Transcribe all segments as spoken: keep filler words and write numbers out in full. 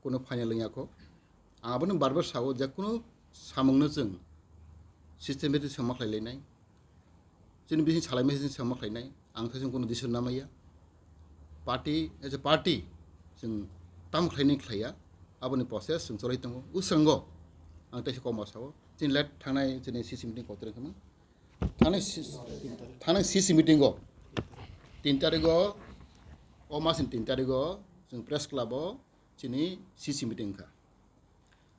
kuno final wngya kho. Ang abono bar bar sao, je kuno samungno chwng systematic sama khlai lainai. Chini bising salai mese chwng sama khlainai. Ang thai chwng kuno decision namaya. Party, as a party, chwng tam khlainai khlaiya. Aboni process chwng cholai tongo. Usrango ang teisa kokma sao. Chini let thangnai chini C C meeting kotor wngkha. Thangnai C-, thangnai C C meeting o tin tarik o, o mas ni tin tarik o chwng press club o chini C C meeting wngkha.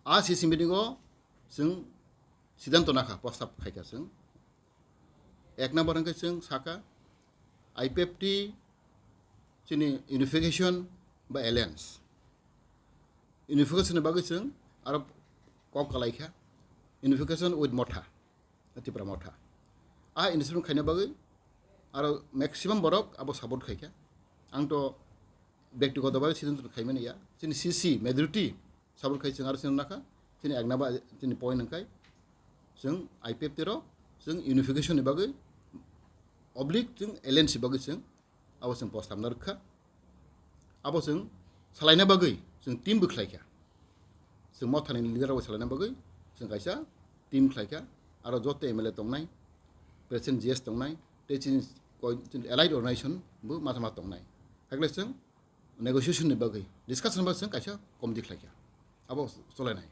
A C C meeting o chwng siddhanto nakha, prostab khaikha chwng. Ek number hwnkhe chwng sakha I P F T chini unification ba alliance. Unification ni bagwi chwng aro kok kalaikha, unification with Motha, Tipra Motha. A unification khaina bagwi aro maximum borok abo support khaikha. Ang to bektigoto bhabe siddhanto khaimani ya. Chini C C majority support khai chwng aro chwng nakha. Chini ekna ba chini point hwnkhe chwng I P F T rok chwng unification ni bagwi oblique chwng alliance ni bagwi chwng abo chwng prostab na rwkha. Abo chwng salaina bagwi chwng team bo khlaikha. Chwng Mothani leader rok salaina bagwi chwng kaisa team khlaikha. Aro joto M L A tongnai, president G S tongnai, tei chini koi-, chini allied organization bo ma ma tongnai. Hakle chwng negotiation ni bagwi, discussion bagwi chwng kaisa committee khlaikha. Abo cholainai.